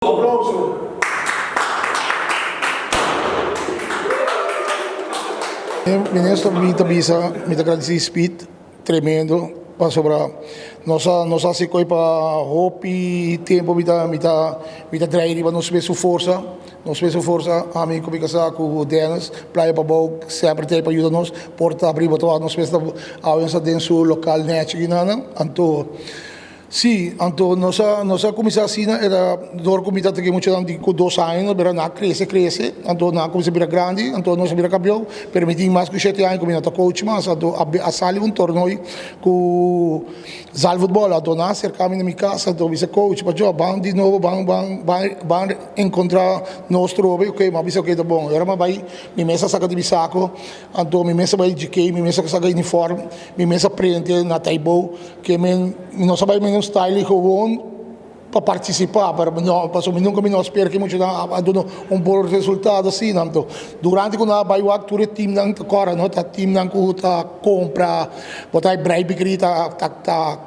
Aplauso. Minister mi ta bisa mi ta gradisi Speed tremendo pasobra nos a nos a hasi koi pa hopi tempo mi ta mi ta mi ta drai riba nos mes su forsa nos mes su forsa ami ku mi kasá ku Dennis Playa Pabou semper ta ei pa yuda nos por ta abri bo ta wak nos mes ta awe nos ta den su lokal nechi kinan anto Sí, anto nos a nos a kuminsá asina, era dor ku mi ta tene muchanan di ku dos aña, nos bira nan a krese krese, anto nan a kuminsá bira grandi, anto nos a bira kampion, pero mi tin mas ku shete aña ku mi no ta coach mas, anto a a sali un tornoi ku zaalvoetbal, anto nan a aserká mi na mi kas, anto mi bisa coach pacho ban di nobo ban ban ban ban enkontrá nos trobe, oke mi a bisa oke ta bon, ora mi a bai mi mes a saka di mi sako, anto mi mes a bai djikei, mi mes a saka uniform, mi mes a prente na Taibo. Ke men mi no sa bai men un style gewoon pa partisipá, pero no pasobra mi nunka mi no a spera ke muchanan a duna un bon resultado asina. Anto durante ku nan a bai wak tur e teamnan ta kòrda no ta teamnan ku ta kompra bo ta e brei bikri ta ta ta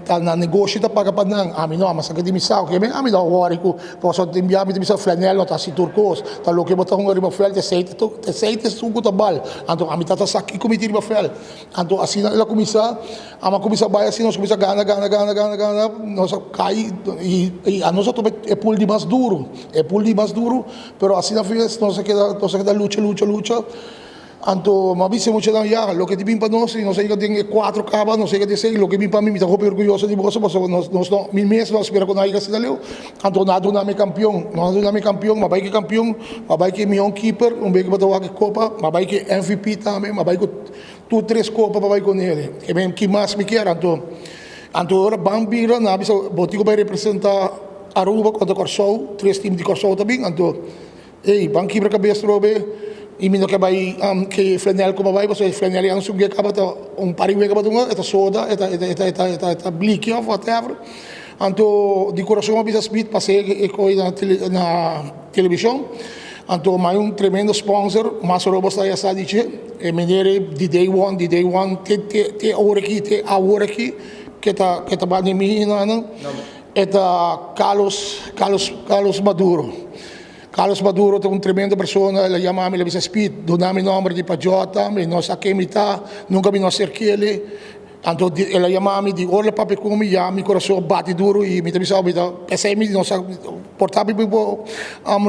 ta nan negoshi ta paga pa nan. Ami no, ami a saka di mi sao ke men ami no a wòri ku pasobra tin bia mi ta bisa flanel no ta hasi tur kos ta loke bo ta hunga riba vèlt esei ta esei ta esun ku ta bal. Anto ami ta ta sa kiko mi tin riba vèlt. Anto asina el a kuminsá, amo a kuminsá bai asina, nos kuminsá gana, gana, gana, gana, gana, nos a kai i i a nos a tuma e pool di mas duru, e pool di mas duru, pero asina ves nos a keda, nos a keda lucha, lucha, lucha, anto mi a bisa e muchanan ya, loke tin bin pa nos, i nos a yega den e kuatro kaba, nos a yega den seis, loke bin pa mi, mi ta hopi orguyoso di boso, pasobra nos nos no, mi mes no a spera ku nan a yega asina leu, anto nan a duna mi kampion, nan a duna mi kampion, mi a bai ku e kampion, mi a bai ku e mihó keeper, un bes ku bo ta wak e kopa, mi a bai ku e MVP tambe, mi a bai ku. Tur tres kopa pa bai ku nere. E men ki mas mi kier anto. Anto ora ban bira nan a bisa bo tin ku bai representa Aruba kontra Kòrsou, tres tim di Kòrsou ta bin anto ey ban kibra kabes trobe i mi no ke bai ke flanel ku bo bai pasobra e flanel ya no subi kaba ta un par di wega bo dunga e ta soda e ta e ta e ta e ta e ta bliki of whatever. Anto di kurason a bisa Smith pas'é e koi na na televishon. Anto mai un tremendo sponsor, mas ora bo sta ya sa di dje, e meneer ei di day one, di day one te te te awor aki, te awor aki ke ta ke ta banda mi hinanan, e ta Carlos Carlos Carlos Maduro. Carlos Maduro ta un tremendo persona, el a yama mi, el a bisa Speed, duna mi nomber di Pajota, mi no sa ken mi ta, nunka mi no a serk'el. Anto el a yama mi, di ora el a papia ku mi, ya mi kurason a bati duru i mi ta bisa mi ta p'esei mi no sa por ta mi por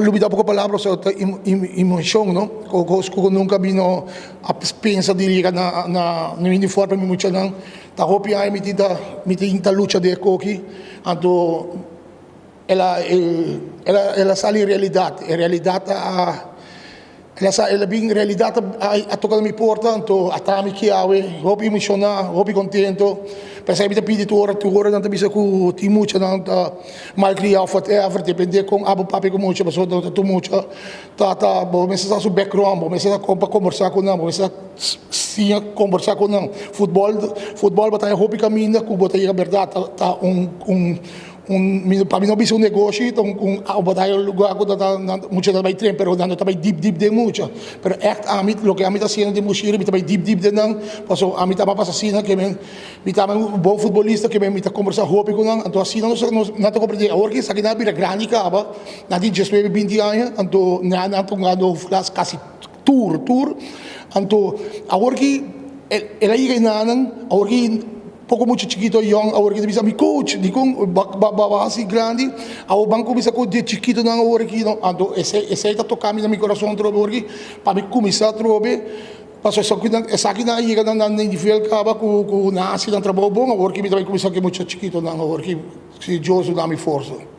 lubida poko palabra pasobra ta emoshon no, kos ku nunka mi no a pensa di yega na na mi uniforme mi muchanan ta hopi aña mi tin ta mi tin ta lucha den e koki anto el a el a sali realidat e realidat a. El a sa el a bin realidat a toka na mi porta anto a ta mi ki awe hopi emoshoná hopi kontento p'esei mi ta pidi tur ora tur ora nan ta bisa ku tin muchanan ta malkriá òf whatever depende kon abo papia ku mucha pasobra no ta tur mucha ta ta bo mester sa su background bo mester sa kon pa kombersá ku nan bo mester sa siña kombersá ku nan futbòl futbòl bo ta haña hopi kaminda ku bo ta yega bèrdat ta ta un un Un mi pa mi no bisa un negoshi ta un un bo ta haya un lugar ku ta ta nan mucha ta bai tren pero nan no ta bai dip dip den mucha pero ègt ami loke ami ta hasiendo den Bushiri mi ta bai dip dip den nan pasobra ami tabata pasa asina ke men mi tabata un bon futbolista ke men mi ta kombersa hopi ku nan anto asina nos nos nan ta komprende awor ke esaki nan a bira grandi kaba nan tin diesnuebe binti aña anto nan nan ta hungando hoofdklas kasi tur tur anto awor ki el a yega enanan awor ki poko mucha chikito yòn awor ki ta bisa mi coach dikon bo a hasi grandi awor ban kuminsá ku di chikitonan awor aki no anto esei esei ta toka mi na mi kurason atrobe awor ki pa mi kuminsá atrobe pasobra esakinan esakinan a yega na nan nivel kaba ku ku nan a hasi nan trabou bon awor ki mi ta bai kuminsá ku e mucha chikitonan awor ki si Dios duna mi forsa.